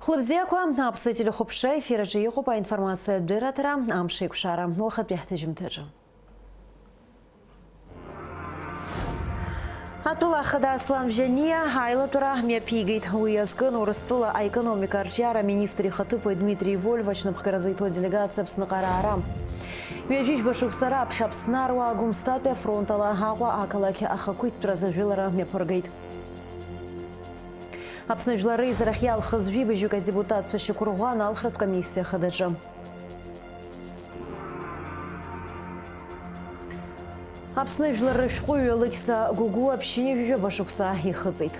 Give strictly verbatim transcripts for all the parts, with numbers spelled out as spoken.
Хәлыбзиақәа, Аԥсуа телехәаԥшра ефир аҿы иҟоуп аинформациатә дырраҭара, амш еиқәшара, уахатәи ҳҭыжьымҭаҿы. Атәыла ахада Аслан Бжьаниа аилатәара мҩаԥигеит. Уи азкын Урыстәыла аекономика арҿиара аминистр ихаҭыԥуаҩ Дмитри Вольво ачнапхгара зыҭо аделегациа Аԥсныҟа раара. Ҩажәи жәба шықәса раԥхьа Аԥсны аруаа Гәымсҭатәи афронт ала Аҟәа ақалақь ахақәиҭтәразы ажәылара мҩаԥыргеит. Аԥсны жәлар реизарахь иалхыз жәибжьҩык адепутатцәа шьақәырӷәӷәан алхратә комиссиа хадаҿы. Аԥсны жәлар рышәҟәыҩҩы Алықьса Гәыгәуа ԥшьынҩажәи жәаба шықәса ихыҵит.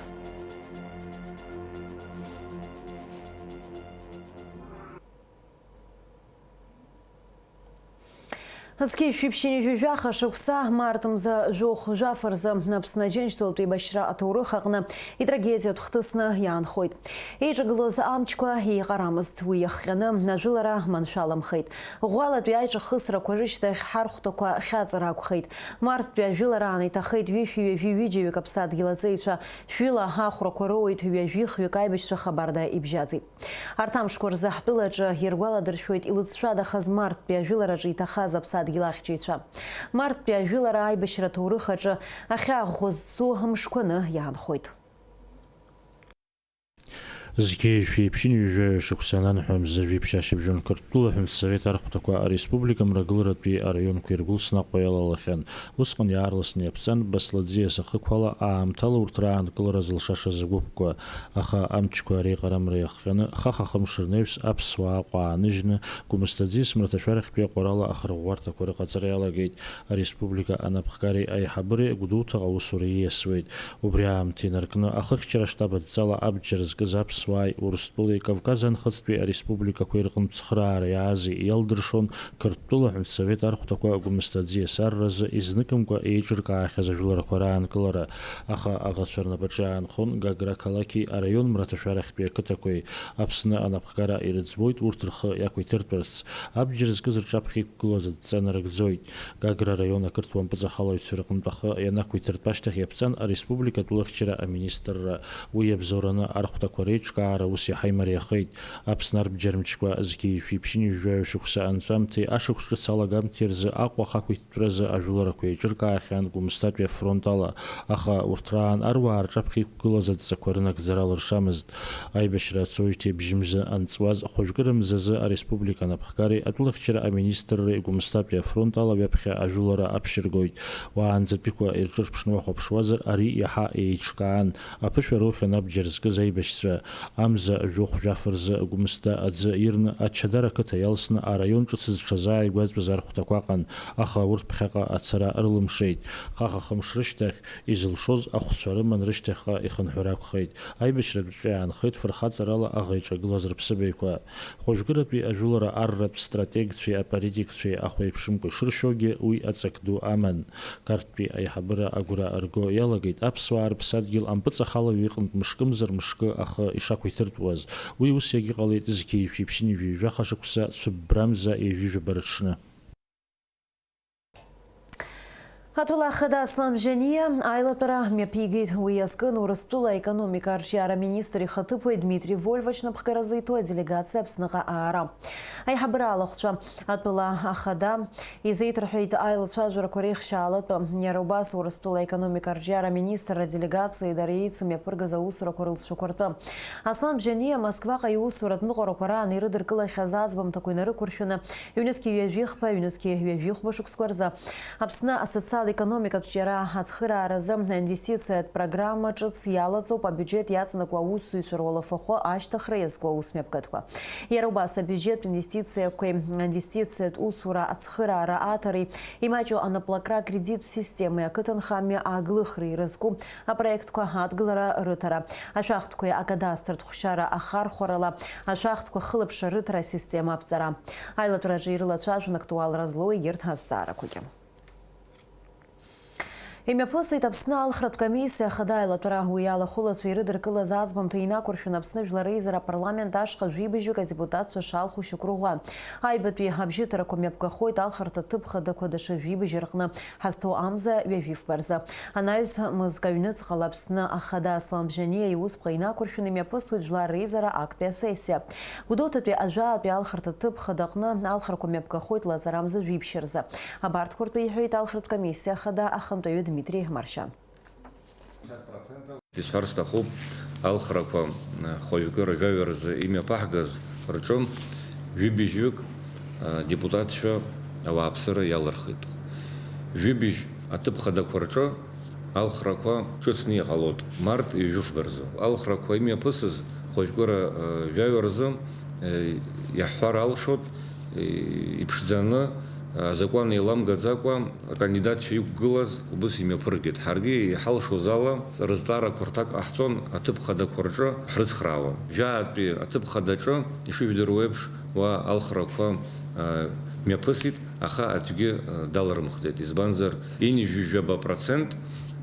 Зқьи жәшәи ԥшьынҩажәи жәаха шықәса, март мза жәохә жәаф рзы, Аԥсны Аџьынџьтәылатә еибашьра аҭоурых аҟны итрагедиатә хҭысны иаанхоит. Еиҿагылоз амчқәа еиҟарамызт, уи иахҟьаны ажәылара маншәаламхеит. Ӷәӷәалатәи аиҿахысрақәа рышьҭахь ҳархәҭақәа хьаҵыр акәхеит. Марттәи ажәылараан иҭахеит ҩышәи ҩажәи ҩыџьаҩык аԥсадгьыл аҵеицәа, шәҩыла ахәрақәа роуеит ҩажәи хҩык аибашьцәа хабарда ибжьаӡит. Арҭ амшқәа рзы ҳтәылаҿы иргәаладыршәоит илыҵшәадахаз марттәи ажәылараҿы иҭахаз аԥсадгьыл ахьчаҩцәа. Марттәи ажәылара аибашьра аҭоурых аҿы ахьаӷәӷәа зцу мшқәаны иаанхоит. Зқьи жәшәи ԥшьынҩажәи жәаҩа шықәса ананҳәа мза жәиԥшь ашьыбжьон Қырҭтәыла аҳәынҭсовет архәҭақәа ареспублика Мрагыларатәи араионқәа иргәылсны Аҟәа иалалахьан. Усҟан иаарласны иаԥҵан Баслаӡиа сахықәала аамҭала урҭ раанкылара зылшашаз агәыԥқәа. Аха амчқәа реиҟарамра иахҟьаны, хаха-хымш рнаҩс аԥсуаа Аҟәа ааныжьны, Гәымсҭаӡиа смраҭашәарахьтәи аҟәарала ахырӷәӷәарҭақәа рыҟаҵара иалагеит. Ареспублика анапхгареи аиҳабыреи Гәдоуҭаҟа аусура ииасуеит. Убри аамҭа инаркны, ахыхьчара аштаб адҵала абџьар зкыз аԥсуааи Урыстәылеи Кавказ анхыҵтәи ареспубликақәеи рҟынтә цхыраара иааз иалдыршон Қырҭтәыла аҳәынҭсовет архәҭақәа Гәымсҭа аӡиас арразы изныкымкәа еиҿыркаахьаз ажәыларақәа раанкылара. Аха аӷацәа рнапаҿы иаанхон Гагра қалақьи араион мраҭашәарахьтәи ақыҭақәеи. Аԥсны анапхгара ирыӡбоит урҭ рхы иақәиҭыртәырц. Абџьар зкыз рҿаԥхьа иқәгылаз адҵа нарыгӡоит. Гагра араион ақырҭуа мпыҵахалаҩцәа рҟынтә ахы ианақәиҭыртә ашьҭахь иаԥҵан ареспубликатә улахьчара аминистрра. Уи иабзоураны архәҭақәа реиҿкаара ус иаҳа имариахеит. Аԥсны арбџьармчқәа зқьи жәшәи ԥшьынҩажәи жәаҩа шықәса анҵәамҭеи ашықәс ҿыц алагамҭеи рзы Аҟәа ахақәиҭтәразы ажәыларақәа еиҿыркаахьан Гәымсҭатәи афронт ала, аха урҭ раан аруаа рҿаԥхьа иқәгылаз адҵақәа рынагӡара алыршамызт. Аибашьра ацоижьҭеи бжьымз анҵуаз, хәажәкыра мзазы ареспублика анапхгареи атәылахьчара аминистрреи Гәымсҭатәи афронт ала ҩаԥхьа ажәылара аԥшьыргоит. Уаанӡатәиқәа ирҿырԥшны уахәаԥшуазар, ари иаҳа еиҿкаан. Аԥышәа роухьан абџьар зкыз аибашьцәа. Амза жәохә-жәаф рзы Гәымсҭа аӡы ирны Ачадара ақыҭа иалсны араион ҿыц зҽазааигәаҵәаз архәҭақәа аҟан, аха урҭ ԥхьаҟа ацара рылымшеит. Хаха-хымш рышьҭахь изылшоз ахәцәа рыман рышьҭахьҟа ихынҳәыр акәхеит. Аибашьратә ҿы иаанхеит фырхаҵарала аӷа иҿагылаз рыԥсыбаҩқәа. Хәажәкыратәи ажәылара арратә стратегцәеи аполитикцәеи ахәеиԥшымкәа ишыршьогьы уи аҵак ду аман. Қарҭтәи аиҳабыра агәра рго иалагеит аԥсуаа рыԥсадгьыл ампыҵахалаҩ иҟынтә мышкымзар мышкы ахы ишақәиҭыртәуаз. Уи ус иагьыҟалеит зқьи жәшәи ԥшьынҩажәи жәаха шықәса цәыббрамза ҩажәи жәаба рыҽны. Атәыла ахада Аслан Бжьаниа аилатәара мҩаԥигеит. Уи иазкын Урыстәыла аекономика арҿиара аминистр ихаҭыԥуаҩ Дмитри Вольво ачнапхгаразы иҭоу аделегациа Аԥсныҟа аара. Аиҳабыра алахәцәа, атәыла ахада изеиҭарҳәеит аилацәажәарақәа реихшьаалатәы, иара убас Урыстәыла аекономика арҿиара аминистрра аделегациеи дареи еицымҩаԥыргаз аусурақәа рылҵшәақәа ртәы. Аслан Бжьаниа Москваҟа иусуратә ныҟәарақәа раан ирыдыркылахьаз аӡбамҭақәа инарықәыршәаны, ҩнызқьи ҩажәихԥа, ҩнызқьи ҩажәихәба шықәсқәа рзы Аԥсны асоциал-економикатә ҿиара ацхырааразы аинвестициатә программа ҿыц иалаҵоуп абиуџьет иаҵанакуа аусзуҩцәа руалафахәы ашьҭыхра иазку аусмҩаԥгатәқәа. Иара убас абиуџьеттә инвестициақәеи аинвестициатә усура ацхыраара аҭареи имаҷу анаплакра акредиттә системеи ақыҭанхамҩа ааглыхреи ирызку апроектқәа адгылара рыҭара, ашәахтәқәеи акадастртә хәшьара ахархәарала ашәахтәқәа хылаԥшра рыҭара асистема аԥҵара. Аилатәараҿы ирылацәажәон актуалра злоу егьырҭ азҵаарақәагьы. Имҩаԥысит Аԥсны алхратә комиссиа ахада аилатәара. Уи ала ахәылацәа ирыдыркылаз аӡбамҭа инақәыршәаны Аԥсны Жәлар Реизара апарламент ашҟа жәибжьҩык адепутатцәа шалху шьақәрыӷәӷәа. Аҩбатәи абжьыҭарақәа мҩаԥгахоит алхырҭа ҭыԥ хадақәа даҽа жәибжь рҟны, ҳазҭоу амза ҩажәи фба рзы. Анаҩс мызк аҩныҵҟала Аԥсны ахада Аслан Бжьаниа иусԥҟа инақәыршәаны имҩаԥысуеит Жәлар Реизара актәи асессиа. Гәдоуҭатәи ажәаатәи алхырҭа ҭыԥ хадаҟны алхрақәа мҩаԥгахоит лаҵарамза жәиԥшь рзы. Абарҭқәа ртәы иҳәеит алхратә комиссиа ахада ахантәаҩы Дмитри Маршьан. Исҳәар сҭахуп, алхрақәа, э, хәажәкыра жәаҩа рзы имҩаԥаҳгаз рҿы жәибжьҩык, э, депутатцәа ауааԥсыра иалырхит. Жәибжь аҭыԥ хадақәа рҿы алхрақәа ҿыцны иҟалоит, март ҩажәи фба рзы. Алхрақәа имҩаԥысыз хәажәкыра, э, жәаҩа рзы, э, иаҳҳәар алшоит, э, иԥшӡаны, э, азакәан еиламгаӡакәа акандидатцәа иқәгылаз убыс имҩаԥыргеит. Ҳаргьы иҳалшоз ала рызҵаарақәа рҭак ҟаҳҵон, аҭыԥ хадақәа рҿы ҳрыцхраауан. Жәаатәи аҭыԥ хадаҿы, ишыжәдыруа еиԥш, уа алхрақәа, э, мҩаԥысит. Аха аӡәгьы, э, даларымхӡеит, избанзар, ҩажәи жәаба процент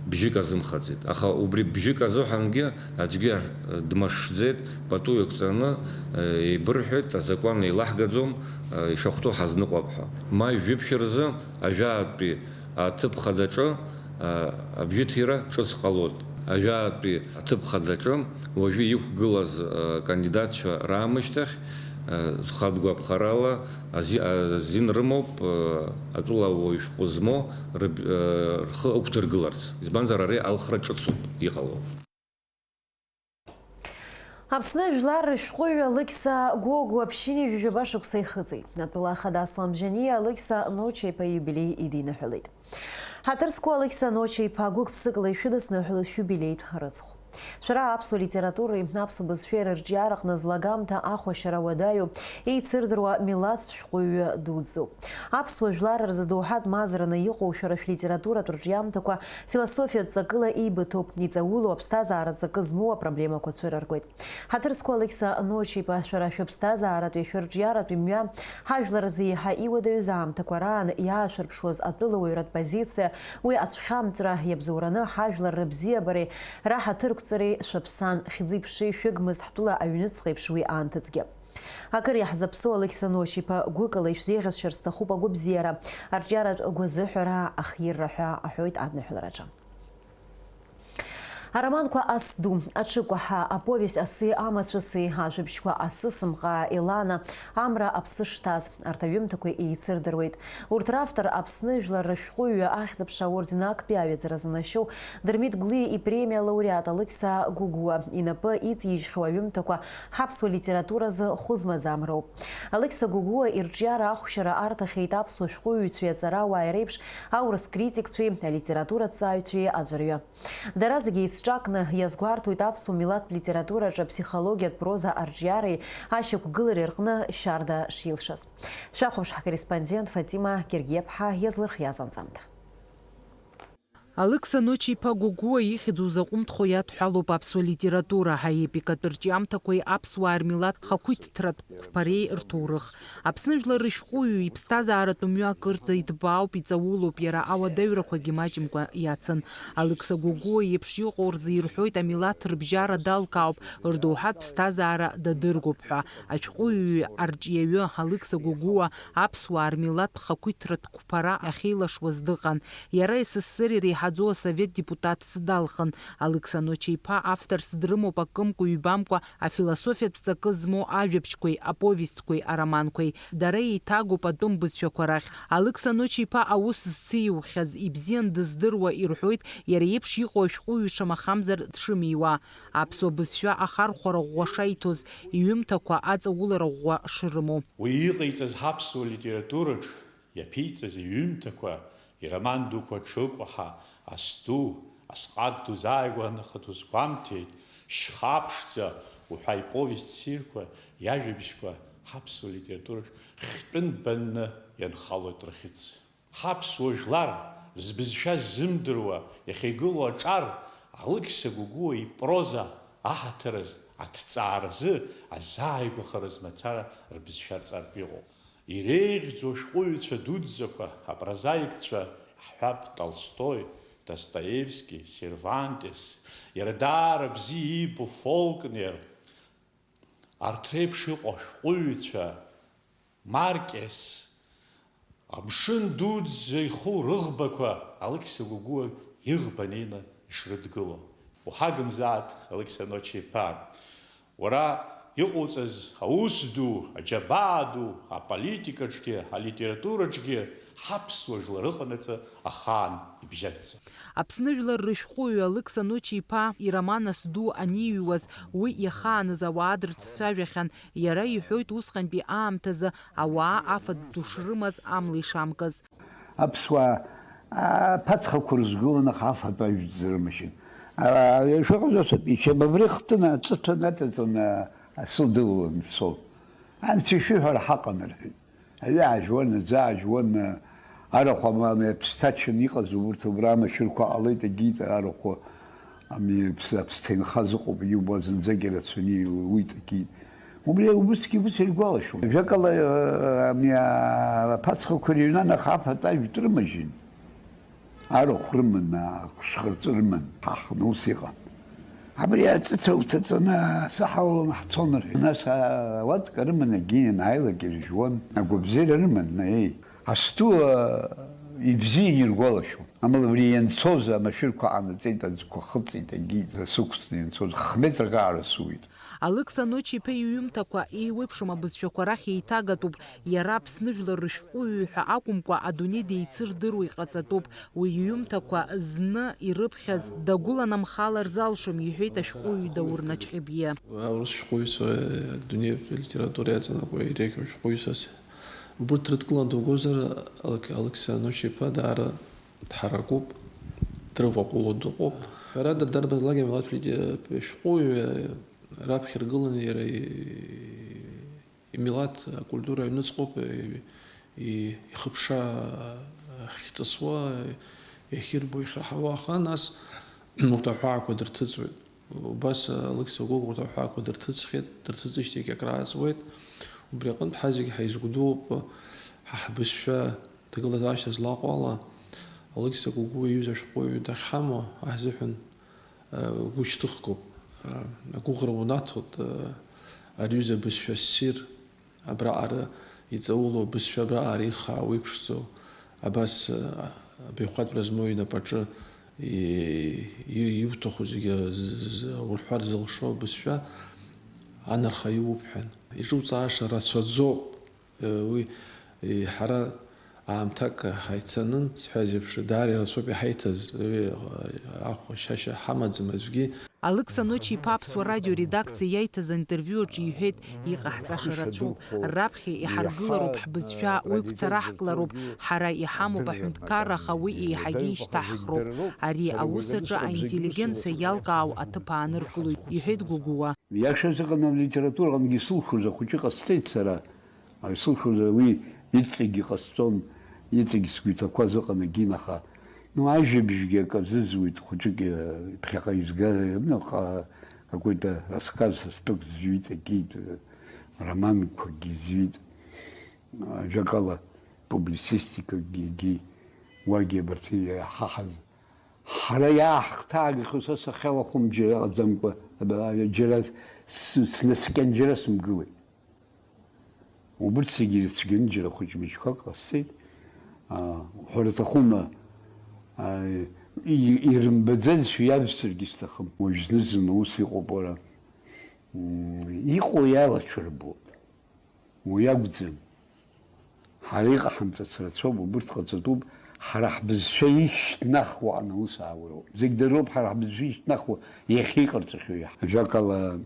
бжьык азымхаӡеит. Аха убри бжьык азыҳәангьы аӡәгьы, э, дмашшӡеит, пату иқәҵаны, э, еибырҳәеит, азакәан еилаҳгаӡом, э, ишахәҭоу ҳазныҟәап ҳәа. Маи жәиԥшь рзы ажәаатәи аҭыԥ хадаҿы, э, абжьыҭира ҿыц ҟалоит. Ажәаатәи аҭыԥ хадаҿы уажәы иқәгылаз, э, кандидатцәа раамышьҭахь, э, зхатә гәаԥхарала ази-, азин рымоуп, э, атәылауаҩ шәҟәы змоу рыб-, э, рхы ықәдыргыларц. Избанзар, ари алхра ҿыцуп иҟало. Аԥсны жәлар рышәҟәыҩҩы Алықьса Гогәуа ԥшьынҩажәи жәаба шықәса ихыҵит. Атәыла ахада Аслан Бжьаниа Алықьса Ноча-иԥа ииубилеи идиныҳәалеит. Ҳаҭыр зқәу Алықьса Ноча-иԥа гәык-ԥсыкала ишәыдысныҳәалоит шәиубилеитә рыцхә. Шәара аԥсуа литературеи аԥсуа бызшәеи рырҿиараҟны злагамҭа ахәашьара уадаҩу, еицырдыруа милаҭтә шәҟәыҩҩы дуӡӡоуп. Аԥсуа жәлар рзы доуҳатә мазараны иҟоу шәара шәлитературатә рҿиамҭақәа философиатә ҵакыла еибыҭоуп, иҵаулоу аԥсҭазаара ҵакы змоу апроблемақәа цәырыргоит. Ҳаҭыр зқәу Алықьса Ноча-иԥа, шәара шәыԥсҭазааратәи шәырҿиаратәи мҩа, ҳажәлар рзы еиҳа иуадаҩыз аамҭақәа раан иаашәырԥшуаз атәылауаҩратә позициа, уи ацәхьамҵра иабзоураны ҳажәлар рыбзиабареи раҳаҭырқәҵареи шәыԥсан, хьӡи-ԥшеи шәыгмызт ҳтәыла аҩныҵҟа еиԥш уи аамҭаҵәҟьа. Акыр иаҳзаԥсоу Алықьса Ноча-иԥа гәыкала ишәзеиӷьасшьар сҭахуп агәабзиара, арҿиаратә гәазыҳәара, ахирра ҳәа аҳәоит адныҳәалараҿы. Ароманқәа Ас ду, Аҽыкәаҳа, аповесть Асы амацәыси, ажәабжьқәа Асы сымҟаа, Елана, Амра аԥсы шҭаз, арҭ аҩымҭақәа еицырдыруеит. Урҭ равтор Аԥсны жәлар рышәҟәыҩҩы Ахьӡ-аԥша аорден актәи аҩаӡара занашьоу Дырмит Гәлиа ипремиа лауреат Алықьса Гәыгәуа инапы иҵижьхьоу аҩымҭақәа ҳаԥсуа литературазы хәы змаӡам роуп. Алықьса Гәыгәуа ирҿиара ахәшьара арҭахьеит аԥсуа шәҟәыҩҩцәеи аҵарауааи реиԥш аурыс критикцәеи алитератураҭҵааҩцәеи аӡәырҩы. Дара зегьы еицҿакны иазгәарҭоит аԥсуа милаҭтә литератураҿы аԥсихологиатә проза арҿиареи ашьақәгылареи рҟны шьарда шилшаз. Шәахәаԥш ҳкорреспондент Фатима Гергиаԥҳа иазлырхиаз анҵамҭа. Алықьса Ноча-иԥа Гогәуа ихьӡ узаҟәымҭхо иадҳәалоуп аԥсуа литература, аепикатә рҿиамҭақәеи аԥсуаа рмилаҭ хақәиҭтәратә қәԥареи рҭоурых. Аԥсны жәлар рышәҟәыҩҩы иԥсҭазааратә мҩа акырӡа иҭбаауп, иҵаулоуп, иара ауадаҩрақәагьы маҷымкәа иацын. Алықьса Гогәуа иеиԥш иҟоу рзы ирҳәоит, амилаҭ рыбжьара далкаауп, рдоуҳатә ԥсҭазаара дадыргоуп ҳәа. Ашәҟәыҩҩы арҿиаҩы Алықьса Гогәуа аԥсуаа рмилаҭ хақәиҭтәратә қәԥара ахьеилашуаз дыҟан. Иара С С С Р иреиҳаӡоу асовет депутатс далхын. Алықьса Ноча-иԥа авторс дрымоуп акымкәа-ҩбамкәа афилософиатә ҵакы змоу ажәабжьқәеи, аповестқәеи, ароманқәеи. Дара еиҭагоуп атәым бызшәақәа рахь. Алықьса Ноча-иԥа аус зциухьаз, ибзиан дыздыруа ирҳәоит, иара иеиԥш иҟоу ашәҟәыҩҩы шамахамзар дшымиуа. Аԥсуа бызшәа ахархәара ӷәӷәа шаиҭоз, иҩымҭақәа аҵаулара ӷәӷәа шрымоу. Уи иҟаиҵаз ҳаԥсуа литератураҿ иаԥиҵаз иҩымҭақәа, ироман дуқәа Ҽыкәаҳа, Ас ду, Асҟак ду, Зааигәа анахатәу згәамҭеит, Шьха ԥшӡа уҳәа иповест ссирқәа, иажәабжьқәа ҳаԥсуа литератураҿ хьтәы нбанны ианхалоит рхьыӡ. Ҳаԥсуа жәлар збызшәа ззымдыруа иахьагылоу аҿар Алықьса Гогәуа ипроза аҳаҭыраз, аҭҵааразы, азааигәахаразы мацара рбызшәа рҵартә иҟоуп. Иреиӷьӡоу ашәҟәыҩҩцәа дуӡӡақәа, апрозаикцәа ҳҳәап, Толстои, Достоевски, Сервантес, иара даара бзиа иибо Фолкнер, арҭ реиԥш иҟоу ашәҟәыҩҩцәа, Маркес, амшын дуӡӡа иху рыӷбақәа Алықьса Гәыгәуа иӷба неины ишрыдгыло. Уҳагымзааит, Алықьса Ноча-иԥа, уара иҟоуҵаз аус ду, аџьабаа ду, аполитикаҿгьы, алитератураҿгьы ҳаԥсуа жәлар рыҟанаҵы ахаан ибжьаӡӡом. Аԥсны жәлар рышәҟәыҩҩы Алықьса Ноча-иԥа ироман Асду аниҩуаз, уи иахааныз ауаа дрыцәцәажәахьан. Иара иҳәоит, усҟантәи аамҭазы ауаа афатә ду шрымаз амла ишамкыз. Аԥсуаа аԥацхақәа рызгыланы аха афатә ажәӡ рымашьын. А, ишыҟаз ус ауп, ичабабри хтын, аҵыҭәа наҵаҵаны, а, сылдылалан дцон. Анцәа ишәыҳәара ҳаҟан, рҳәеит. Аҩы аажәуан, аӡы аажәуан, арахә ама-, ами аԥсҭачан иҟаз убурҭ убра амашьырқәа ҟалеит, агеит, арахә ами аԥс-, аԥсҭа инхаз ыҟоуп, иубо зынӡагьы рацәаны иуит, агеит. Убри убысгьы ус иргәалашәом. Ажәакала, ами аԥацхақәа рыҩнан, аха афатә ажәтә рымажьын. Арахә рыман, ахәшәхырҵәы рыман, ҳахны ус иҟан. Абри аҵыҭәа уҭаҵаны асаҳа уланы ҳцон рҳәеит. Нас ауатка рыман, акгьы ианааилак иржәуан, агәабзиара рыман, еи. Асду, а, ибзиан иргәалашәон. Амала абри ианцоз амашәырқәа ҟанаҵеит, аӡқәа хыҵит, агьи сықәҵны ианцоз, х-метрак аара суит. Алықьса Ноча-иԥа иҩымҭақәа еиуеиԥшым абызшәақәа рахь еиҭагатәуп. Иара Аԥсны жәлар рышәҟәыҩҩы ҳәа акәымкәа, адунеи деицырдыруа иҟаҵатәуп. Уи иҩымҭақәа зны ирыԥхьаз дагәыланамхалар залшом, иҳәеит ашәҟәыҩҩы Даур Наҷҟьебиа. Аурыс шәҟәыҩҩцәа, адунеитә литература иаҵанакуа иреиӷьу шәҟәыҩҩцәас. Убырҭ рыдкыланы дугозар, Алықь-, Алықьса Ноча-иԥа даара дҳаракуп, дрываҟәыло дыҟоуп. Ҳәарада, дарбанзаалак амилаҭ лиде-, шәҟәыҩҩы раԥхьа иргыланы иара и-, имилаҭ акультура аҩныҵҟоуп, и-, и-, ихыԥша ахьҵысуа, иахьырбо, ихьраҳауа, аха нас урҭ аҳәаақәа дырҭыҵуеит. Убас Алықьса Гәыгәуа урҭ аҳәаақәа дырҭыҵхьеит, дырҭыҵижьҭеигьы акрааҵуеит. Убри аҟынтә ҳазегь ҳаизгәдууп, ҳа ҳбызшәа ҭагылазаашьа злаҟоу ала, Алықьса Гәыгәуа иҩыза ашәҟәыҩҩы дахьҳамоу ҳзыҳәан, э, гәышьҭыхгоуп. Э, агәыӷра унаҭоит, э, ари аҩыза абызшәа ссир, абраҟа ара иҵаулоу абызшәа, абраҟа ара ихаау иԥшӡоу, абас, э, абаҩхатәра змоу инапаҿы и-, и-, иуҭаху зегьы з-, з-, урҳәар зылшо абызшәа анарха иуп ҳәан. Иҿуҵааша рацәаӡоуп. Уи, ҳара аамҭак ҳаицанын, сҳәаз еиԥш, даара ирацәоуп иҳаиҭаз, уи ахә шьашьа ҳамаӡам аӡәгьы. Алықьса Ноча-иԥа Аԥсуа радио редакциа иаиҭаз аинтервиу аҿы иҳәеит, иҟаҳҵаша рацәоуп, раԥхьа иҳаргылароуп ҳбызшәа, уи гәцараҳклароуп, ҳара иҳамоуп аҳәынҭқарра, аха уи еиҳагьы ишьҭаҳхроуп. Ари аус аҿы аинтеллигенциа иалкаау аҭыԥ ааныркылоит, иҳәеит Гәыгәуа. Иашаз ыҟан, алитератураҟынгьы исылшоз ахәыҷы ҟасҵеит сара. Исылшоз уи иҵегь иҟасҵон, иҵегь сгәы иҭақәаз ыҟан егьин, аха, ну, ажәабжьгьы акы азызуит, хәыҷык, э, ԥхьаҟа изга-, ну, ҟа-, какой-то рассказ стәык зҩит, егьит, э, романқәагьы зҩит, ажәакала, публицистикагьы, егьи, уагьы абарҭ иаҳаҳаз. Ҳара иаҳхҭаагахьоу са сахьалахәым џьара ыҟаӡамкәа, џьара с-, снаскьан џьара сымгылеит. Убырҭ зегьы ирыцәгьаны џьара хәыҷ-мыҷқәак ҟасҵеит. Аа, уҳәар аҭахума, аа, и-, ирымбаӡазшәа иавсыргьы сҭахым. Уажә зны-зынла ус иҟоуп, уара. М, иҟоу иалацәырбоит. Уи акәӡам. Ҳара иҟаҳамҵац рацәоуп, убырҭ ҟаҵатәуп, ҳара ҳбызшәа ишьҭнахуа анаус аауроуп. Зегь дыруп ҳара ҳбызшәа ишьҭнахуа иахьа иҟарҵахьоу иаҳ-, ажәакала,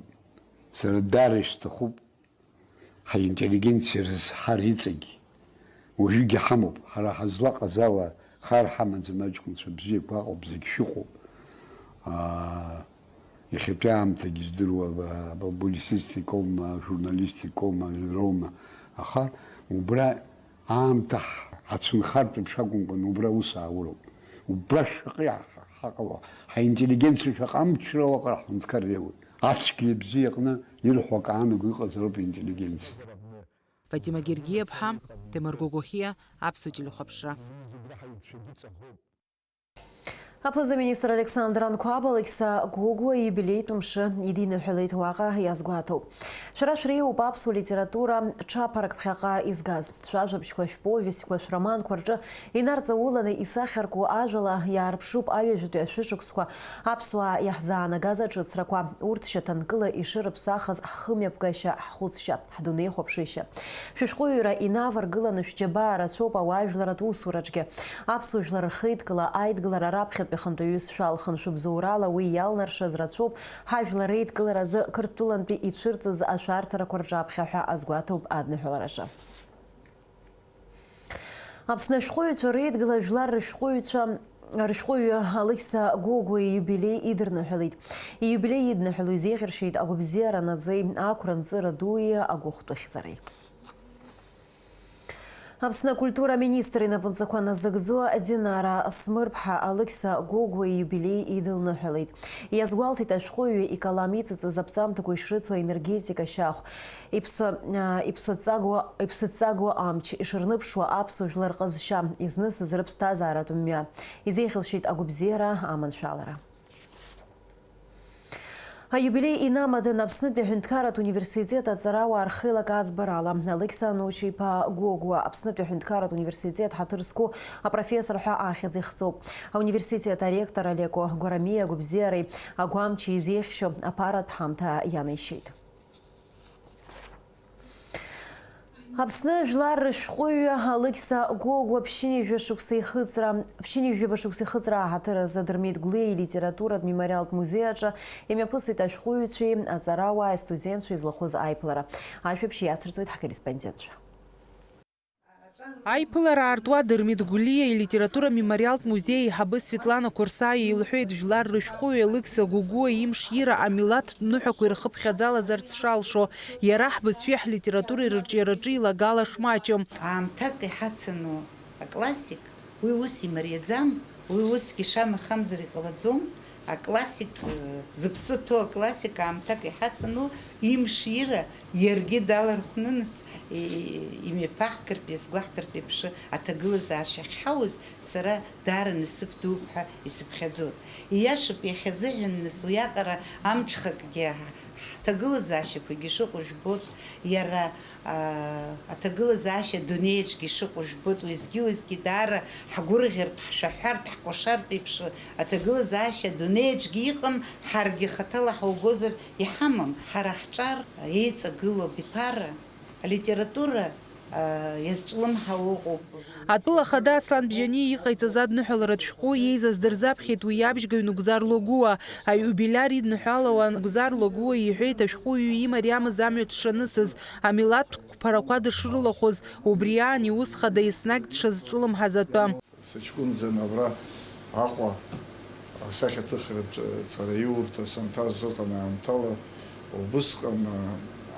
сара даара исҭахуп ҳаинтеллигенциа рызҳар иҵегь. Уажәыгьы ҳамоуп, ҳара ҳазлаҟаз ала хар ҳамаӡам, аҷкәынцәа бзиақәа ыҟоуп, зегь шәыҟоуп. Аа, иахьатәи аамҭагьы здыруа, а, публицистикоума, журналистикоума, аҩроума, аха убра аамҭа ҳ-, ҳацәынхартә еиԥш акәымкәан, убра аус аауроуп. Убра шаҟа иаҳ-, ҳаҟало, ҳаинтеллигенциа шаҟа амчра уаҟа ҳҳәынҭқарра иоуеит. Ацәгьеи абзиеи аҟны ирҳәо акы аанаго иҟазароуп аинтеллигенциа. Фатима Гергиаԥҳа, Ҭемыр Гогохиа, Аԥсуа телехәаԥшра. Аԥыза-министр Александр Анқәаб Алықьса Гогәуа ииубилеитә мшы идиныҳәалеит, уаҟа иазгәаҭоуп. Шәара шәреиуоуп аԥсуа литература ҽаԥарак ԥхьаҟа изгаз. Шәажәабжьқәа, шәповестьқәа, шәроманқәа рҿы инарҵауланы исахьарку ажәала иаарԥшуп аҩажәатәи ашәышықәсқәа аԥсуаа иаҳзаанагаз аҿыцрақәа. Урҭ шьаҭанкыла ишырыԥсахыз ҳхымҩаԥгашьа, ҳхәыцшьа, ҳдунеихәаԥшышьа. Шәышәҟәыҩҩра инаваргыланы шәџьабаа рацәоуп ауаажәларратә усураҿгьы. Аԥсуа жәлар рхеидкыла аидгылара раԥхьатәи хантәаҩыс шәалхын, шәыбзоурала уи иалнаршаз рацәоуп, ҳажәлар реидкылара азы Қырҭтәылантәи ицәырҵыз ашәарҭарақәа рҿаԥхьа ҳәа азгәаҭоуп адныҳәалараҿы. Аԥсны ашәҟәыҩҩцәа реидгыла жәлар рышәҟәыҩҩцәа рышәҟәыҩҩы Алықьса Гогәуа ииубилеи идырныҳәалеит. Ииубилеи идныҳәало изеиӷьаршьеит агәабзиара наӡеи ақәра нҵыра дуи агәыхәтәы хьӡареи. Аԥсны акультура аминистр инапынҵақәа назыгӡо Динара Смырԥҳа Алықьса Гогәуа ииубилеи идылныҳәалеит. Иазгәалҭеит ашәҟәыҩҩы икалам иҵыҵыз аԥҵамҭақәа ишрыцу аенергетика шьахә, иԥсы, а, иԥсыҵагуа, иԥсыҵагуа амч, ишырныԥшуа аԥсуа жәлар рҟазшьа, изнысыз рыԥсҭазааратә мҩа. Изеихьылшьеит агәабзиара аманшәалара. Аиубилеи инамадын Аԥснытәи аҳәынҭқарратә университет аҵарауаа рхеилак аӡбарала. Алықьса Ночи-иԥа Гогәуа Аԥснытәи аҳәынҭқарратә университет ҳаҭыр зқәу апрофессор ҳәа ахьӡ ихҵоуп. Ауниверситет аректор Алеко Гәарамиа агәабзиареи агәамчи изеиӷьшьо аԥаратә ҳамҭа ианишьеит. Аԥсны жәлар рышәҟәыҩҩы Алықьса Гогәуа ԥшьынҩажәа шықәса ихыҵра, ԥшьынҩажәаба шықәса ихыҵра аҳаҭыр азы Дырмит Гәлиа илитературатә мемориалтә музеи аҿы имҩаԥысит ашәҟәыҩҩцәеи аҵарауааи астудентцәеи злахәыз аиԥылара. Ажәабжь иацырҵоит ҳкорреспондентцәа. Аиԥылара аартуа Дырмит Гәлиа илитература мемориалтә музеи аиҳабы Светлана Қәырсаиа илҳәеит, жәлар рышәҟәыҩҩы Алықьса Гогәуа имшира амилаҭтә ныҳәақәа ирхыԥхьаӡалазарц шалшо, иара ҳбызшәеи ҳлитературеи рырҿиараҿы илагала шмаҷым. Аамҭак иҳацану аклассик, уи ус имариаӡам, уи усгьы шамахамзар иҟалаӡом, аклассик, э, зыԥсы ҭоу аклассик аамҭак иҳацану имшира иаргьы далархәны нас, и-, имҩаԥаҳгартә, иазгәаҳҭартә еиԥш аҭагылазаашьа ахьҳауз сара даара насыԥ дууп ҳәа исыԥхьаӡоит. Ииашоуп, иахьазыҳәан нас уиаҟара амҽхакгьы ҳ-, ҳҭагылазаашьақәагьы шыҟоу жәбоит, иара, аа, аҭагылазаашьа адунеиаҿгьы шыҟоу жәбоит, уеизгьы-уеизгьы даара ҳгәырӷьартә, ҳшәаҳәартә, ҳкәашартә еиԥш аҭагылазаашьа адунеиаҿгьы иҟам, ҳаргьы хаҭала ҳаугозар иҳамам. Ҳара ҳҿар еиҵагылоу абиԥара алитература, а, иазҿлымҳау ыҟоуп. Атәыла ахада Аслан Бжьаниа иҟаиҵаз адныҳәаларатә шәҟәы еизаз дырзаԥхьеит уи иабжьгаҩ Нугзар Логуа. Аиубилиар идныҳәалауа Нугзар Логуа иҳәеит, ашәҟәыҩҩы имариамыз амҩа дшанысыз, амилаҭтә қәԥарақәа дышрылахәыз, убри аан иус хада еснагь дшазҿлымҳаз атәы. Сыҷкәынӡан абра Аҟәа асахьаҭыхратә ҵараиурҭа санҭаз ыҟан аамҭала, убысҟан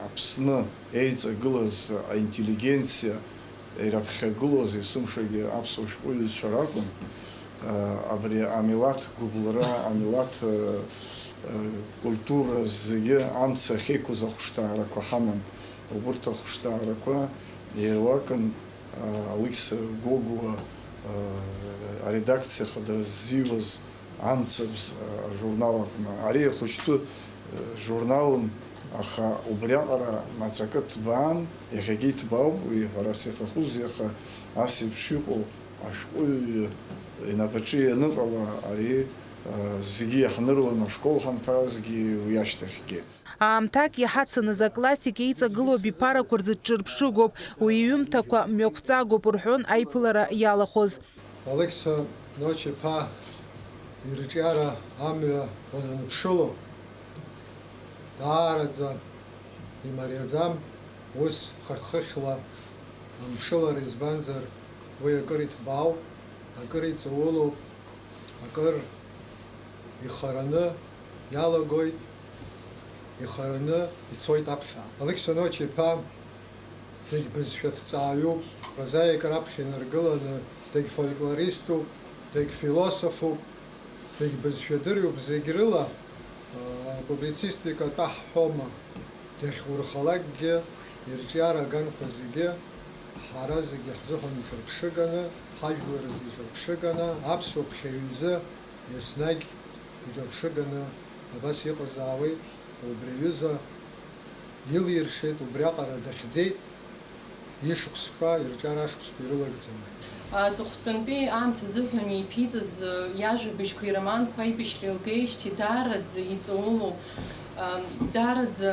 Аԥсны еиҵагылаз аинтеллигенциа ираԥхьагылоз есымшагьы аԥсуа шәҟәыҩҩцәа ракәын. Абри амилаҭ гәыбылра, амилаҭ культура зегьы амца ахьеиқәыз ахәышҭаарақәа ҳаман. Убырҭ ахәышҭаарақәа ируакын. Алықьса Гогәуа аредакциа хадара ззиуаз Амцабз ажурнал аҟны. Ари ахәыҷтәы журналын, аха убриаҟара аҵакы ҭбаан, иахьагьы иҭбаауп уи, ҳәарас иаҭахузеи, аха ас еиԥш иҟоу ашәҟәыҩҩы инапаҿы ианыҟала, ари зегьы иаҳныруан, ашкол ҳанҭазгьы уи ашьҭахьгьы. Аамҭак иҳацаныз аклассик еиҵагылоу абиԥарақәа рзы дҿырԥшыгоуп, уи иҩымҭақәа мҩақәҵагоуп рҳәон аиԥылара иалахәыз. Алықьса Ночи-иԥа ирҿиара амҩа уананыԥшыло, даараӡа имариаӡам, ус хыхь-хыхьла амшылара, избанзар, уи акыр иҭбаауп, акыр иҵаулоуп, акыр ихараны иалагоит, ихараны ицоит аԥхьа. Алықьса Ночи-иԥа дагь бызшәа ҭҵааҩуп, прозаик раԥхьа инаргыланы дагь фольклориступ, дагь философуп, дагь бызшәа дырҩуп, зегь рыла, аа, публицистика атәы ҳҳәома. Дахьурхалакгьы, ирҿиара аганқәа зегьы, ҳара зегьы ҳзыҳәан иҿырԥшыганы, ҳажәлар рзы иҿырԥшыганы, аԥсуа ԥхьаҩ изы Еснагь иҿаԥшыганы абас иҟазаауеит, убри аҩыза илиршеит, убриаҟара дахьӡеит, ишықәсқәа, ирҿиара ашықәсқәа ирылагӡаны. Аҵыхәтәантәи аамҭа азыҳәан иԥиҵаз, э, иажәабжьқәеи ироманқәеи аибашьра еилгеижьҭеи даараӡа иҵаулоу, э, даараӡа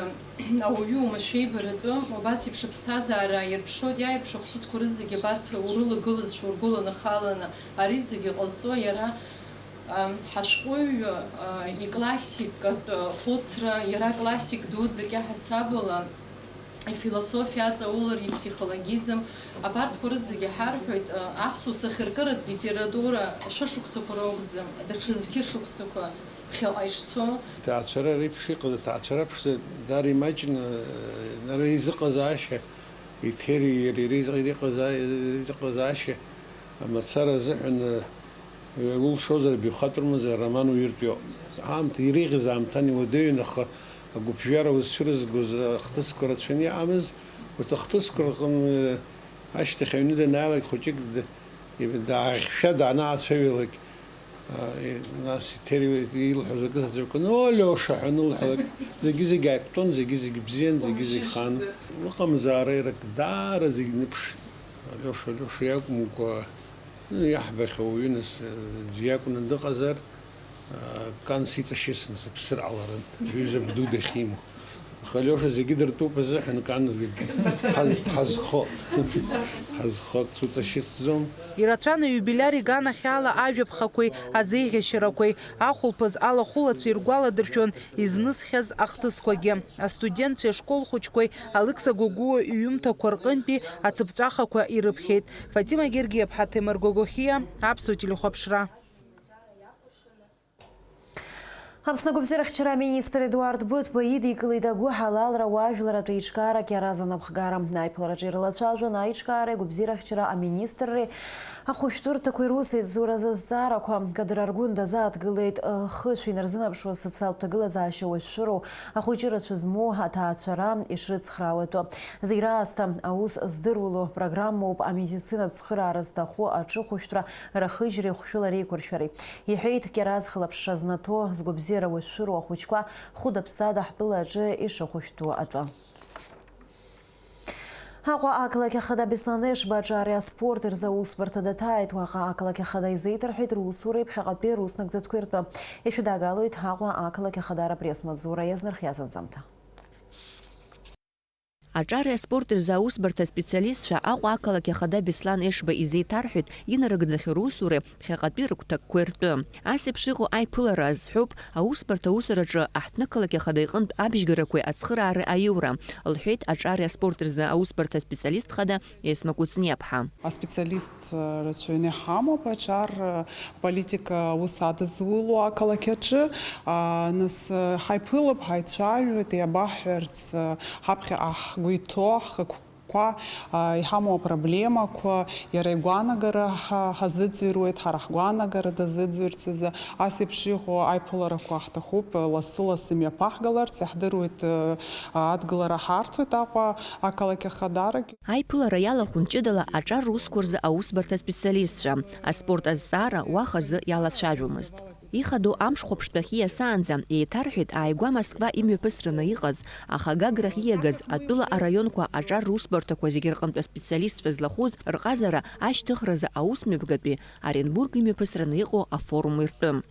ауаҩы уамашәа ибаратәы, убас еиԥш аԥсҭазаара аирԥшроит, иааирԥшуа ахҭысқәа рызегьы абарҭ урылагылазшәа, ургәыланахаланы, ари зегьы ҟазҵо иара, ам, ҳашәҟәыҩҩы, а, иклассикатә, а, хәыцра, иара классик дуӡӡак иаҳасабала, ифилософиа, аҵаулара, иԥсихологизм, абарҭқәа рызегьы ҳарҳәоит, а, аԥсуа сахьаркыратә литература шәышықәсақәа ракәӡам, даҽа зқьышықәсақәа ԥхьаҟа ишцо. Иҭаацәара реиԥш иҟаз, аҭаацәара аԥшӡа даара имаҷны, ара изыҟазаашьа, Еҭери иареи реизыҟаза-, реизыҟазаашьа амацара азыҳәан, улшозар, абихатәырмазар ароман уҩыртә иоуп. Аамҭа иреиӷьыз аамҭан иуадаҩын, аха агәыԥжәара узцәырызгоз ахҭысқәа рацәаны иҟамыз, урҭ ахҭысқәа рҟны ашьҭахь аҩны данааилак хәыҷык д-, даахьшәа даанацәажәалак, а, и-, нас Еҭери илҳәоз акы заҵәык, "Ну, Алиоша" ҳәа анылҳәалак, зегьы-зегь ааиқәтәон, зегьы-зегь бзиан, зегьы-зегь хан. Лыҟамзаара иара ак даара зегь ныԥшит. Алиоша, Алиоша иакәымкәа, ну, иаҳбахьоу уаҩы нас, э, аӡә иакәны дыҟазар, э, Канс иҵашьыцны сыԥсыр ҟаларын, иҩыза бду дахьимоу. Аха Алиоша зегьы дыртәуп азыҳәан, Канс ҳаз-, ҳазхо-, ҳазхо суҵашьыцӡом. Ирацәан аиубилиар иганахьала ажәаԥхақәеи азеиӷьашьарақәеи, ахәылԥаз алахәылацәа иргәаладыршәон изнысхьаз ахҭысқәагьы. Астудентцәеи ашкол хәыҷқәеи Алықьса Гогәуа иҩымҭақәа рҟынтәи ацыԥҵәахақәа ирыԥхьеит. Фатима Гергиаԥҳа, Ҭемыр Гогохиа, Аԥсуа телехәаԥшра. Аԥсны агәабзиарахьчара аминистр Едуард Быҭәба идикылеит агәыҳалалра уаажәларратә еиҿкаарак иаразын аԥхгара. Аиԥылараҿы ирылацәажәон аиҿкаареи агәабзиарахьчара аминистрреи ахәышәтәырҭақәеи русеицуразы азҵаарақәа. Кадыр Аргәын дазааҭгылеит, э, хышә инарзынаԥшуа асоциалтә ҭагылазаашьа уашәшәыроу, ахәыҷы рацәа змоу аҭаацәара ишрыцхраауа атәы. Зегь раасҭа аус здыруало программоуп амедицинатә цхыраара зҭаху аҿыхәышәтәра рахыжьреи хәшәылареиқәыршәареи, иҳәеит Кьараз хылаԥшра знаҭо, згәабзиара уашәшәыроу ахәыҷқәа хәыда-ԥсада ҳтәыла аҿы ишыхәышәтәу атәы. Аҟәа ақалақь ахада Беслан Ешба аҿари аспорти рзы аусбарҭа даҭааит. Уаҟа ақалақь ахада изеиҭарҳәеит русуреи ԥхьаҟатәи руснагӡатәқәеи ртәы. Ишәыдагалоит Аҟәа ақалақь ахадара апресс-маҵзура иазнархиаз анҵамҭа. Аҿари аспорти рзы аусбарҭа аспециалистцәа Аҟәа ақалақь ахада Беслан Ешба изеиҭарҳәеит инарыгӡахьоу русуреи ԥхьаҟатәи рыгәҭакқәеи ртәы. Ас еиԥш иҟоу аиԥылара азҳәоуп аусбарҭа аусураҿы аҳҭнықалақь ахада иҟынтә абжьгарақәеи ацхыраареи аиура, лҳәеит аҿари аспорти рзы аусбарҭа аспециалист хада Есма Кәыҵниаԥҳа. Аспециалист рацәаҩны иҳамоуп аҿар политика аус адызуло ақалақь аҿы. А, нас, ҳаиԥылап, ҳаицәажәоит, иабаҳҳәарц, ҳаԥхьаҟа ҳгәы иҭоу, ҳхықәкқәа, а, иҳамоу апроблемақәа, иара игәаанагара ҳа-, ҳазыӡырҩуеит, ҳара ҳгәаанагара дазыӡырҩырц азы. Ас еиԥш иҟоу аиԥыларақәа ҳҭахуп лассы-лассы имҩаԥаҳгаларц, иаҳдыруеит, а, адгылара ҳарҭоит Аҟәа ақалақь ахадарагь. Аиԥылара иалахәын ҷыдала аҿар русқәа рзы аусбарҭа специалистцәа, аспорт азҵаара уахазы иалацәажәомызт. Ихадоу амш хәаԥштәахьы иасаанӡа, еиҭарҳәеит ааигәа Москва имҩаԥысраны иҟаз, аха Гаграхь ииагаз атәыла араионқәа аҿар русбарҭақәа зегьы рҟынтә аспециалистцәа злахәыз рҟазара ашьҭыхразы аусмҩаԥгатәи Оренбург имҩаԥысраны иҟоу афорум иртәы.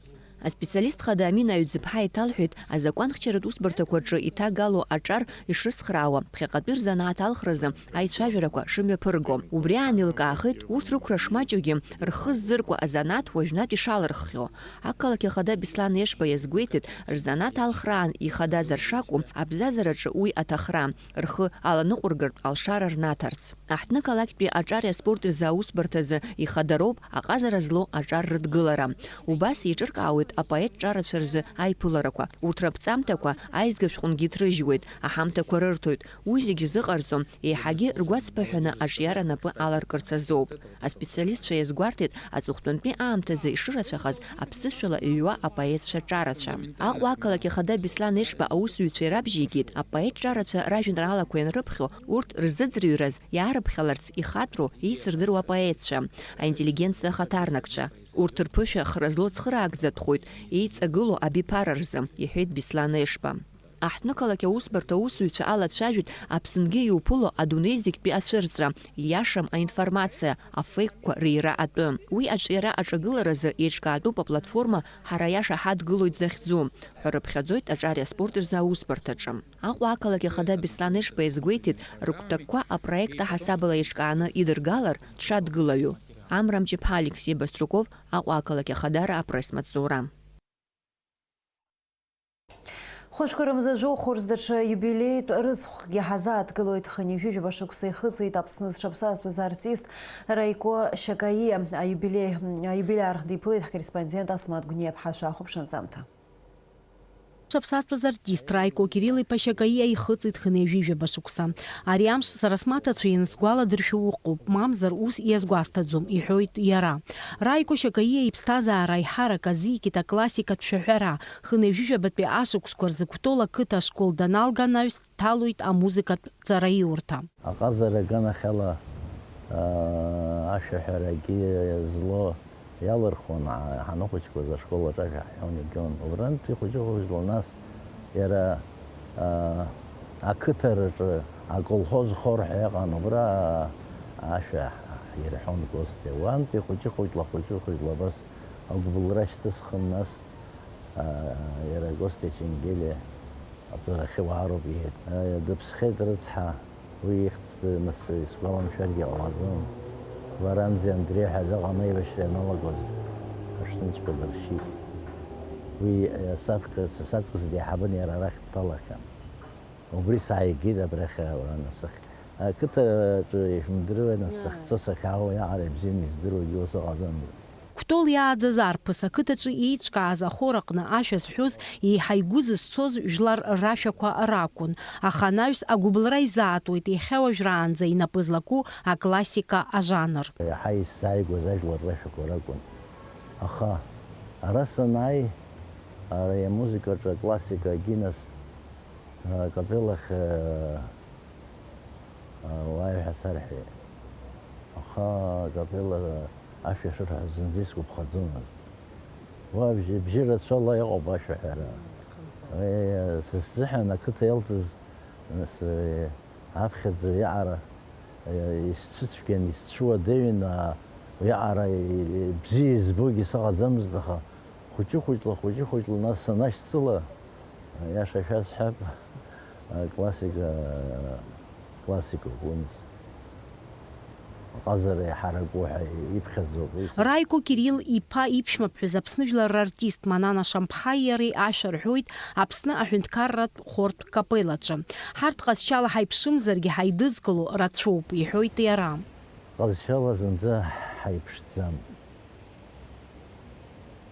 Аспециалист хада Амина Аҩӡыԥҳа иҭалҳәеит азакәанхьчаратә усбарҭақәа рҿы иҭагало аҿар ишрыцхраауа, ԥхьаҟатәи рзанааҭ алхразы аицәажәарақәа шымҩаԥырго. Убри аан еилкаахеит урҭ рықәра шмаҷугьы, рхы ззыркуа азанааҭ уажәнатә ишалырххьоу. Ақалақь ахада Беслан Ешба иазгәеиҭеит, рзанааҭ алхраан ихадазар шакәу, абзазараҿы уи аҭахра, рхы аланыҟәыргартә алшара рнаҭарц. Аҳҭнықалақьтәи аҿари аспорти рзы аусбарҭазы ихадароуп аҟазара злоу аҿар рыдгылара. Убас еиҿыркаауеит апоет ҿарацәа рзы аиԥыларақәа. Урҭ раԥҵамҭақәа аизга шәҟәынгьы иҭрыжьуеит, аҳамҭақәа рырҭоит. Уи зегьы зыҟарҵо, еиҳагьы ргәацԥыҳәаны аҿиара напы аларкырц азоуп. Аспециалистцәа иазгәарҭеит аҵыхәтәантәи аамҭазы ишырацәахаз аԥсышәала иҩуа апоетцәа ҿарацәа. Аҟәа ақалақь ахада Беслан Ешба аусзуҩцәа ирабжьеигеит апоет ҿарацәа ражәеинраалақәа ианрыԥхьо, урҭ рзыӡырҩраз иаарыԥхьаларц ихатәроу, еицырдыруа апоетцәа, аинтеллигенциа ахаҭарнакцәа. Урҭ рԥышәа хра злоу цхыраагӡатәхоит еиҵагылоу абиԥара рзы, иҳәеит Беслан Ешба. Аҳҭнықалақь аусбарҭа аусзуҩцәа алацәажәеит Аԥсынгьы иуԥыло адунеи зегьтәи ацәырҵра, ииашам аинформациа, афеикқәа рира атәы. Уи аҿиара аҿагыларазы еиҿкаатәуп аплатформа Ҳара аиаша ҳадгылоит захьӡу ҳәа рыԥхьаӡоит аҿари аспорти рзы аусбарҭаҿы. Аҟәа ақалақь ахада Беслан Ешба иазгәеиҭеит, рыгәҭакқәа апроект аҳасабала еиҿкааны идыргалар дшадгылаҩу. Амра Мҷыԥҳа, Алексеи Баструков, Аҟәа ақалақь ахадара апресс-маҵзура. Хәышәқәа рымза жәохә рзы даҽа иубилеитә рыцхәгьы ҳазааҭгылоит. Хынҩажәижәаба шықәса ихыҵит Аԥсны зҽаԥсазтәыз артист Раико Шьакаиа. Аиубилеи, аиубилиар диԥылеит ҳкорреспондент Асмаҭ Гәниаԥҳа. Шәахәаԥш анҵамҭа. Зҽаԥсазтәыз артист Раико Кирилл-иԥа Шьакаиа ихыҵит хынҩажәижәаба шықәса. Ари амш сара смаҭацәа иансгәаладыршәо ыҟоуп, мамзар ус иазгәасҭаӡом, иҳәоит иара. Раико Шьакаиа иԥсҭазаара аиҳарак азикит аклассикатә шәаҳәара. Хынҩажәижәабатәи ашықәсқәа рзы Кәтол ақыҭа ашкол даналга анаҩс дҭалоит амузыкатә ҵараиурҭа. Аҟазара аганахьала, аа, ашәаҳәарагьы злоу иалырхуан, аа, ҳаныхәыҷқәаз ашкол аҿы ашәа ҳҳәон, игон. Убрантәи хәыҷы-хәыҷла нас иара, аа, ақыҭараҿы аколхоз хор ҳәа иҟан, убра ашәа ҳирҳәон Костиа. Уантәи хәыҷы-хәыҷла, хәыҷы-хәыҷла абас агәыбылра шьҭысхын, нас, аа, иара Костиа Ченгелиа аҵарахьы уаароуп иҳәеит. Дыԥсхьеит рыцҳа, уи ихьӡ нас исгәаламшәаргьы ҟалаӡом. Лоранзи Андреи ҳәа дыҟан аибашьра ианалагоз, аҽнынҵәҟьа дыршьит. Уи, саԥхьа, са саҵкыс деиҳабын, иара арахь дҭалахьан. Убри сааигеит абрахь, ура, нас сахь-, ақыҭаҿы ишәымдыруеи, нас сахьцо, сахьаауа, иаҟара ибзианы издыруагьы ус ыҟаӡамызт. Кәтол иааӡаз арԥыс ақыҭаҿы еиҿкааз ахор аҟны ашәа зҳәоз, еиҳа игәы зызцоз жәлар рашәақәа ракәын, аха анаҩс агәыбылра изаатуеит иахьа уажәраанӡа инапы злаку аклассика ажанр. Иаҳа исзааигәаз ажәлар рашәақәа ракәын. Аха ара санааи, ари амузыкаҿы аклассикагьы, нас, акапеллахь, уааи ҳәа сарҳәеит. Аха акапелла ашәа шырҳәо зынӡа исгәаԥхаӡомызт. Уа бжьы, бжьы рацәала иҟоуп ашәаҳәара. Уи, сыззыҳәан ақыҭа иалҵыз, нас, аԥхьаӡа уиаҟара, исцәыцәгьан, исцәуадаҩын, уиаҟара бзиа избогьы сыҟаӡамызт, аха хәыҷы-хәыҷла, хәыҷы-хәыҷла, нас санашьцыла, иаша шәасҳәап, классика, классикоуп, уи нас. Аҟазара иҳараку ҳәа иԥхьаӡоуп. Раико Кирилл-иԥа иԥшәмаԥҳәыс Аԥсны жәлар рартист Манана Шамԥҳаи иареи ашәа рҳәоит Аԥсны аҳәынҭқарратә хортә капеллаҿы. Ҳарҭ ҟазшьала ҳаиԥшымзаргьы ҳаидызкыло рацәоуп, иҳәоит иара. Ҟазшьала зынӡа ҳаиԥшӡам.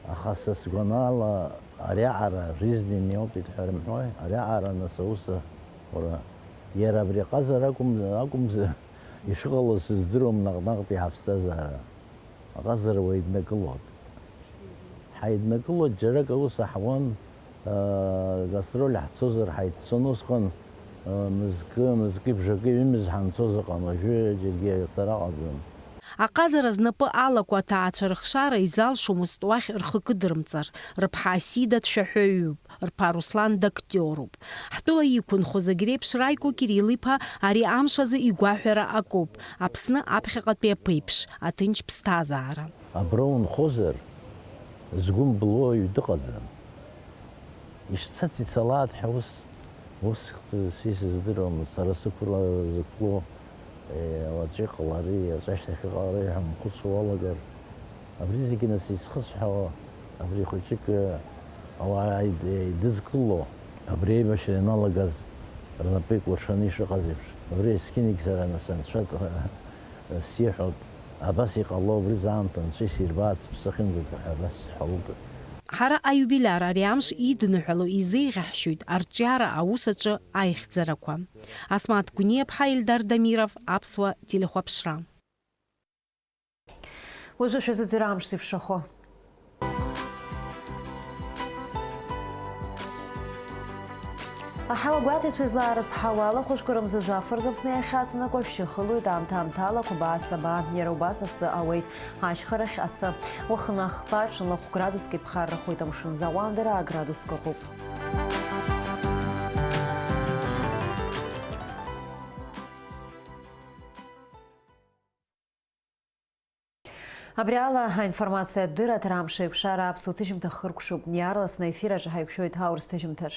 Аха са сгәанала, ариаҟара жизненный опыт ҳәа рымҳәои, ариаҟара нас аус, уара, иара абри аҟазара акәым-, акәымзар, ишыҟалаз сыздыруам наҟ-наҟтәи ҳаԥсҭазаара. Аҟазара уаиднакылоит. Ҳаиднакылоит, џьарак аус аҳуан, гастроль ҳцозар ҳаиццон усҟан, мызкы, мызкы, бжакы, ҩымыз ҳанцоз ыҟам, уажәы џьаргьы ацара ҟаӡам. Аҟазара знапы алаку аҭаацәа рыхшара изалшомызт уахь рхы кыдырмҵар, рыԥҳа Асида дшәаҳәаҩуп, рԥа Руслан дактиоруп. Ҳтәыла иқәынхо зегь реиԥш Раико Кирилл-иԥа ари амш азы игәаҳәара акоуп, Аԥсны аԥхьаҟатәи аԥеиԥш, аҭынч ԥсҭазаара. Абра унхозар, згәы мблуа уаҩ дыҟаӡам. Ишцац ицалааит ҳәа ус, ус сисыздыруам, сара сықәла-, зықәлоу, е, уаҵәы иҟалари, уаҵәы ашьҭахь иҟалари ҳәа унхәыцуа уалагар, абри зегьы нас изхысҳәаауа, абри хәыҷык, е, ауаа ид-, идызкыло, абри аибашьра ианалагаз рнапы икәыршаны ишыҟаз еиԥш, абри есқьынгьы сара нас анцәа сиҳәоит, абас иҟало, убри заамҭа анцәа исирбааит, сыԥсы ахьынӡаҭаху, абас сҳәалоит. Ҳара аиубилиар ари амш идныҳәало изеиӷьаҳшьоит арҿиара аус аҿы аихьӡарақәа. Асмаҭ Гәниаԥҳа, Ельдар Дамиров, Аԥсуа телехәаԥшра. Уажәы шәазыӡырҩ амш зеиԥшрахо. Аҳауа гәаҭеицәа излаарыцҳауа ала, хәышәқәа рымза жәаф рзы Аԥсны иахьаҵанакуа шәшьы хылоит, аамҭа-аамҭала қәабаа-сабаа, иара убас асы ауеит. Ашьхарахь асы. Уахынла ахԥа ҽынла хә градуск иԥхаррахоит, амшын аӡы ауаанӡа градуск ыҟоуп. Абри ала аинформациатә дырраҭара Амш еиқәшара аԥсуа ҭыжьымҭа хыркәшоуп. Иаарласны аефир аҿы ҳаиқәшәоит аурыс ҭыжьымҭаҿ.